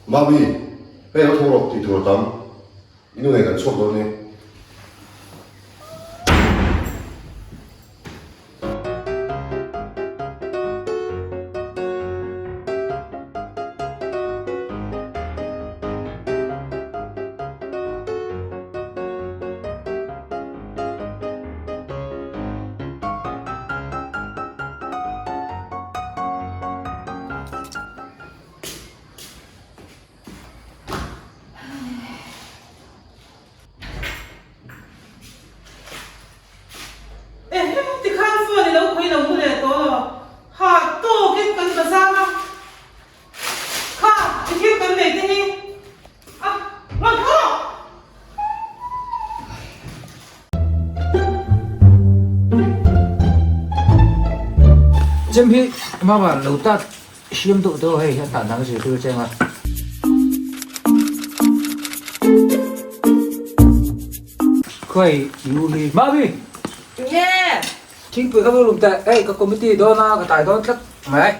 Mami, hei lo tho rawh tih tur a tam. I nu nen kan chhuak dawn e. Ehe, tikhan phone i lo khawi lo mu leh tawh lo. Ha, tawkin kan bazar a. Kha, i thil kan nei te hi. A, rawn tho rawh! Chem hi mama lo tat Hriam deuh deuh hei hian tan dang zirtir cheng a. Khuai U hi Mami! Nge! Thingpui ka lum teh, hei ka committee dawn a ka tai dawn tlat mai.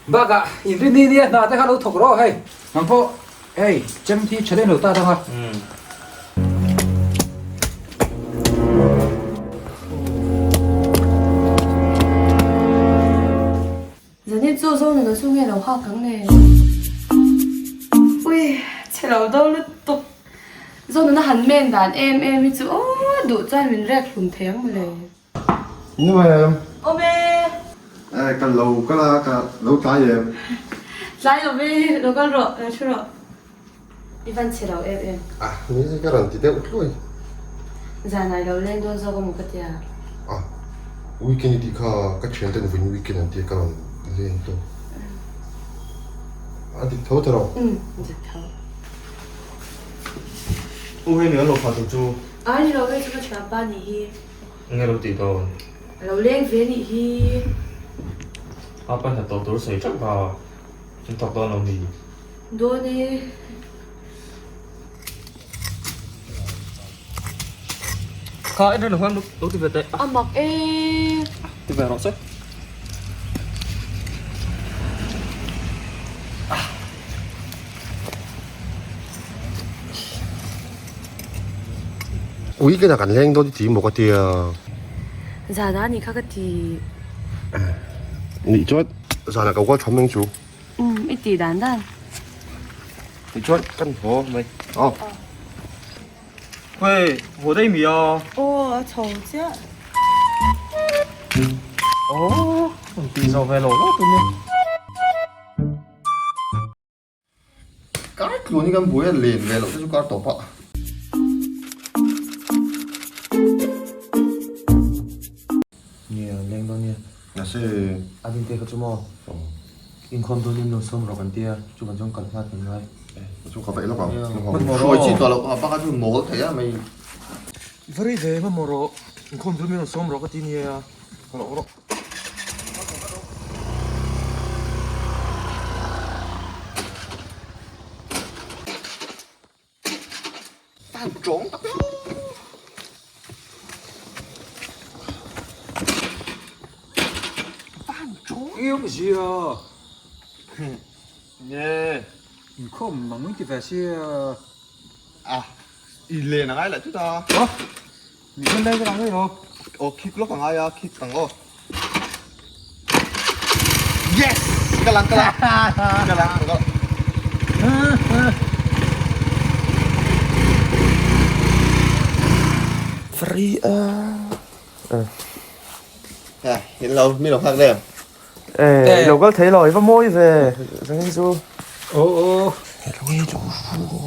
Bakah inrinni nia hna te kha lo thawk rawh hei. Nang pawh hei chem hi tha lem lo ta dang a. Zanin chu zo nuna chu nge lo hak ang le? Ui, chhe lo do lutuk. Zo nuna han men dan em em hi chu aw duh chuan min rek hlum thei ang mawle. Nu em? Awm e. E, ka lo kal a, ka lo tlai em? Tlai lo ve, lo kal rawh, lo thu rawh. I van chhe lo em em. A, ni ka rawn ti deuh tluai. Zanah i lo leng dawn zawk a maw ka tia. A, weekend i tih kha ka thian ten vawiin weekend an tia ka rawn leng tawh. A dik tho ta rawh. Umm, dik tho. U hei mi an lo thlah tur chu. A ni lo hei chu ka thianpa nih hi. Enge lo tih dawn? A lo leng ve nih hi. A pa hnathawh tur sawi teuh va, in thawk dawn lo mi? Dawn e. Kha en reng lo lo ti ve teh. A mak e. Ti ve rawh se. Weekend ah kan leng dawn i ti maw ka tia. Zan ah nih kha ka ti. Nih chuan zan ah ka kual tham ang chu. Umm i tih dan dan. Nih chuan kan haw mai aw. Hei haw daih mi a. Aw a chho chiah. Aw an tih zawh ve lo lo tur nia. Kar tluan hi kan buai a len ve loh te chu kar tawp a. Nia leng dawn nia. Mahse. A din te kha chu maw. Inkhawm dawn in lo sawm rawh kan tia chuvang chuan kal nghal kan ngai. Chu ka vaih lawk ang. Hruai chi tawh loh a bak a chu mawl thei a mai. Very ve hmahmawh rawh inkhawm dawn in lo sawm rawh ka ti nia. Rawh rawh. Yêu gì à? Nge. Inkhawm mang min ti ve sia. À, i len a ngai leh tut a. Aw, min rawn leng vek ang emaw? Aw, kick lawk a ngai a, kick ang aw. Yes! Ka lang, ka lang. Ka lang, ka lang. Free a. Ha, in lo, mi lo nghak lem. Eh, lo kal thei lo, i va mawi ve. Zangin chu. Aw aw. Hello, hello.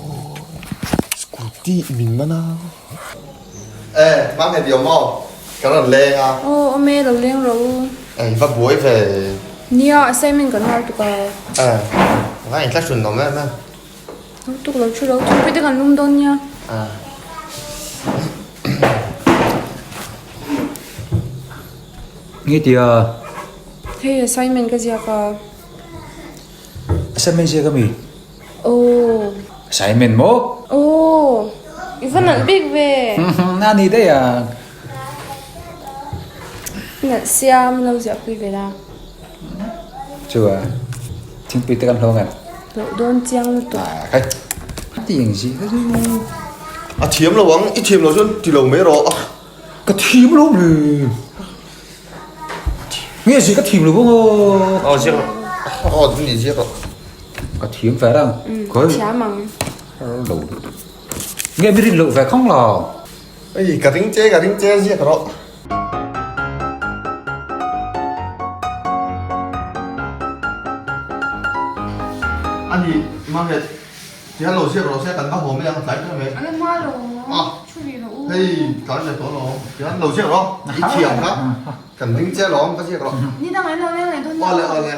Scooty min man a. Eh, mang he diau maw? Ka rawn leng a. Aw, awm e, lo leng rawh u. Eh, i va buai ve. Nia, assignment kan har tuk a. Eh, nga in thlahrun awm em em. Lo tuk lo thu lo, thingpui te kan lum dawn nia. Ah. Nge tia? Hei assignment ka ziak a. Assignment ziak ami? Aw. Assignment maw? Aw. I va nalh bik ve. A ni daih a. Nalh sia min lo ziah pui ve la. Chu a, thingpui te kan hlawng em? Loh dawn chiang lutuk. Khai. Ti eng zi kha chu. A thiam lo ang, i thiam lo chuan ti lo mai rawh. Ka thiam lo le. Nge zi ka thiam lo bawk aw. Aw ziak rawh. Aw ni ziak rawh. Ka thiam ve rang. Thiam ang. Lo. Nge mi rin loh ve khang lo. Ei ka ring che ka ring che ziak rawh. Ani Margaret tihian lo ziak rawh se kan va haw mai ang tlai tawh mai. Ala hma lo thu rih rawh u. Hei tlai ve tawh lo tihian lo ziak rawh i thiam kha kan ring che alawm ka ziak rawh. Ni dang an lo leng leh dawn nia. Awle awle.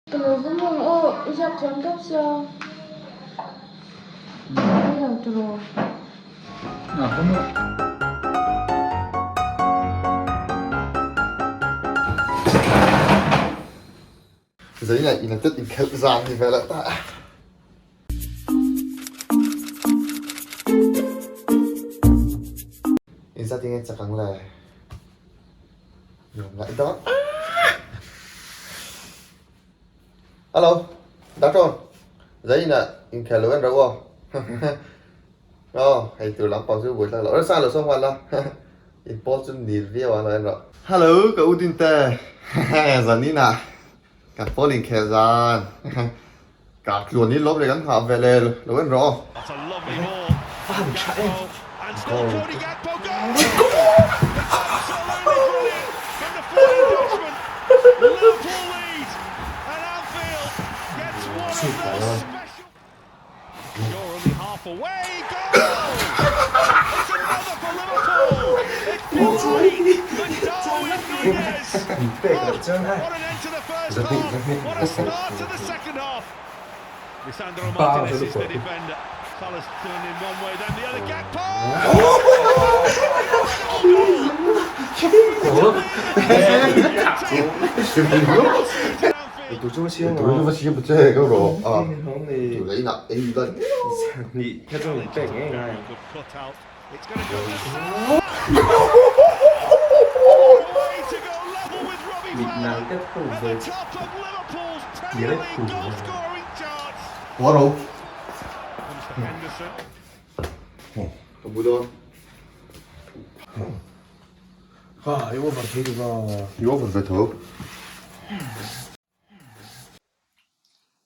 Ka lo va mawng aw, i ziak thiam tawp sia. Ka lo tiraw. Zainah United inkhelh zan ni vel a ta. Inzat enge chak ang le? Nuam ngaih dawn. Hello, doctor. Zainah inkhelh lo en rawh aw. Aw, hei tur lampang chu buai tlak loh. Rsa lo sawm nghal la. In pawl chu nil viau ang lo en rawh. Hello, ka u Dinte. Zaninah kan pawl inkhelh zan. Ka tluan hi lawm leh kan nghah ve le lo en rawh aw.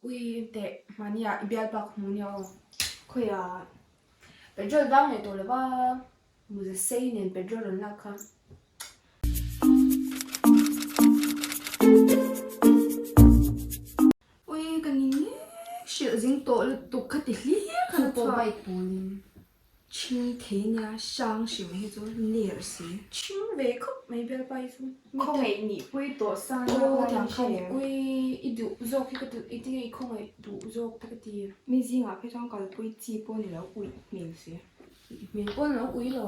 Ui teh mahni ah i bialpa ka hmu nia aw khawiah petrol vang leh tawh lova muza sei nen petrol rawn lak kha. Ui ka ni nek hrilh zing tawh lutuk kha ti hlir khan a chhuak. Bike pawlin Chhing thei nia hrang hrim hi chu ner si. Chhing ve khawp mai bialpa hi chu. Khawngaih nih pui tawh sa na Aw ka tiang khan ui i duh zawk hi ka ti i tinge i khawngaih duh zawk te ka ti. Mi zingah phei chuan kalpui chi pawh ni lo uih hmel si. Uih hmel pawh ni lo ui lo.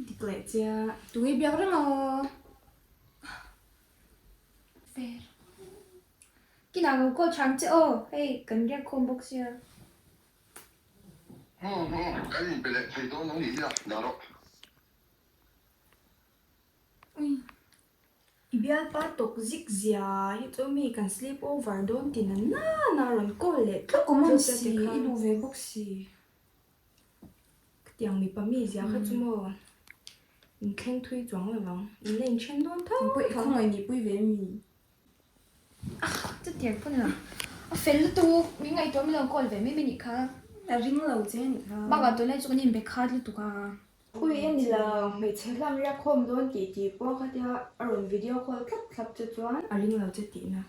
Dik leh chia. Tunge biak reng aw. Fair. Kinah lo call thiam che aw hei kan riak khawm bawk sia. Kan inpe leh thei dawn ang nih hi a, dah rawh. Ui, i bialpa tawk zik zia hi chu mi kan sleep over dawn ti na na na rawn call leh tluk Common tluk si, te kha. i duh ve bawk si. Khatiang mipa mi zia kha chu maw in thleng thui chuang lo vang, in la inthen dawn tho Pawih tho. khawngaih nih pui ve mi. Chutiang pawh ni lo. A fel lutuk, min ngaihtuah min lo call ve mai mai nih kha. A ring lo che a nih kha. Bakah tunlai chu kan inbe khat lutuk a. Ui a ni lo, hmeichhe hlam riak khawm dawn tih tih pawh khatia a rawn video call thlap thlap che chuan a ring lo che tihna.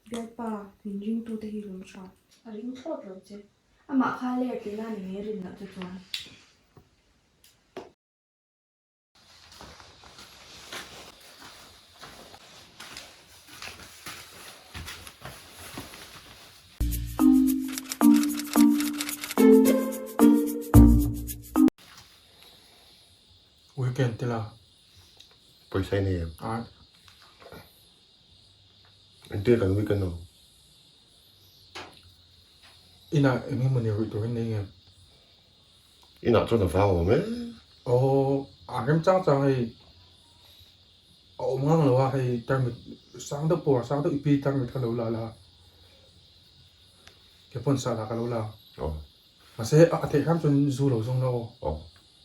Bialpa, min ringtute hi lawm tha. A ring thlawt lo che. Amah kha ler tihna ni mai rin loh che chuan. Weekend te la. Pawisa i nei em? Ai. Engtia kan weekend ang? Inah eng emaw ni ruih turin nei ngem? Inah chuan a vang awm e. Aw, a rem chang chang hei. A awm ngang lo a, hei tarmit sang deuh pawh sang deuh i pi tarmit kha lo la la. Ke pawn sah lah ka lo la. Aw. Mahse a theih hram chuan zu lo zawng la aw. Aw.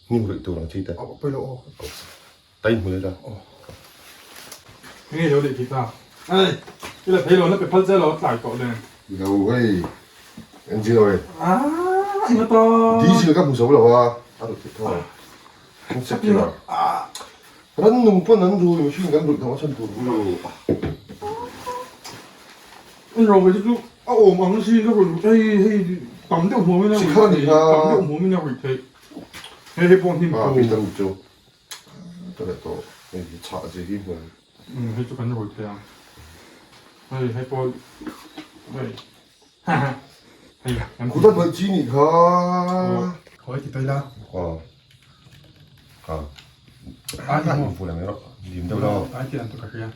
Hnim ruih tur ang chi te. Aw pawi lo aw. Ta in hmu leh la. Aw. Nge lo leh thei ta. Ei, i la thei lo la pe phal che lo tlai tawh nen. Lo hei engine oil. Ah, eng ata. Diesel ka hmu zo lo a, a ruih theih tho ang. Rannung pawn an rui mihring kan ruih tawh a chhan tur chu. An ro ve chu a awm ang si ka ruih hei hei tam deuh hmuam in a ruih theih tam deuh hmuam in a ruih theih hei hei pawh hnim pu. Peter chu ka leh tawh hei hi chhah zia hi hmuam. Hei chu kan ruih thei ang hei hei pawh hei hei kan Khuta hnuai chi nih kha. Khawi ti tawi la. Aw. Ka. A i hmu vul ang erawh dim deuh lo. Ai ti an tu ka hria.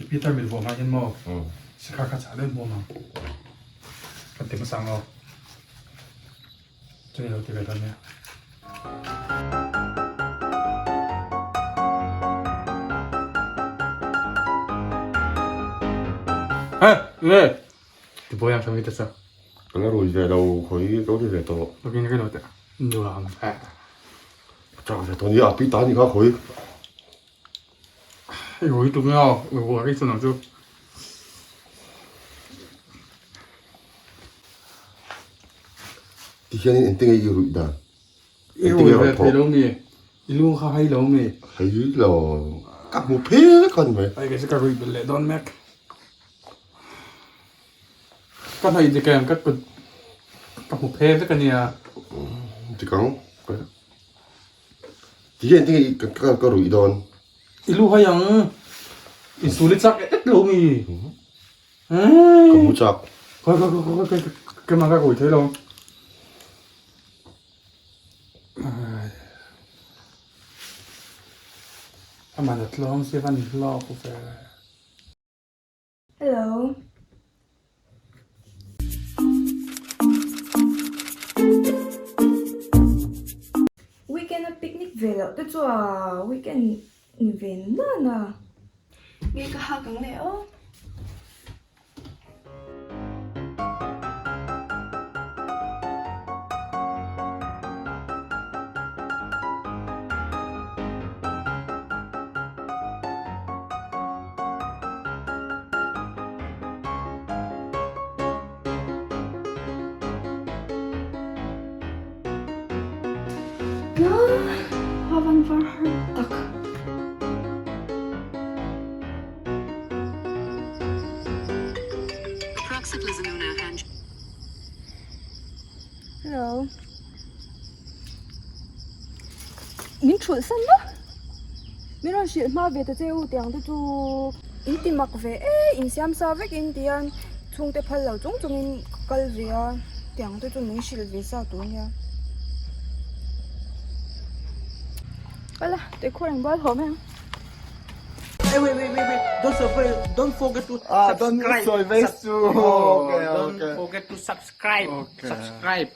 I Peter mit vuah hma hian maw. Sikha kha chah deuh hmuam ang. Kan ti hmasa ang aw. Chuni lo ti ve dawn nia. Hey, nge? Ti boy ang kami ta sa. Ka la rui ve lo, khawi ka rui ve tawh. Ok, nge lo te. Nuam. Ka chak ve tawh nia, pi ta ni kha khawi. Hei rui tum nia, rui chu nang chu. Ti hianin engtin nge i ruih dan? I rui ve thei lo mi? I lu kha hai lo mi? Hai lo, ka hmu phe kha ni mai. Ai kei chu ka ruih belh leh dawn mek. Ka hnaih dik em ka kut ka hmu phe vek a nia. Dik ang. Ti hian engtin nge i ka ruih dawn? I lu hai ang. Insul i chak et lo mi? Ka hmu chak. Khawi khawi khawi khawi keimah ka rui thei lo. Aman a tlawng si van hlawk ve. Hello. Weekend a picnic ve loh te chu a weekend ni ve na na. Nge ka hak ang leh aw. Khua van var har tak. Hello. Min thulh san maw? Min rawn hrilh hma ve ta che u tiang te chu in ti mak ve e in siam sa vek in tihian chhungte phal lo chung chung in ka kal ve a tiang te chu min hrilh ve sa tur ania. Kal a tuikhur ang bual haw mai ang. Hey, wait, wait, wait, wait. Don't forget, don't forget to Ah, don't subscribe. sawi vei su. Oh, Okay, don't okay. forget to subscribe. Okay. Subscribe.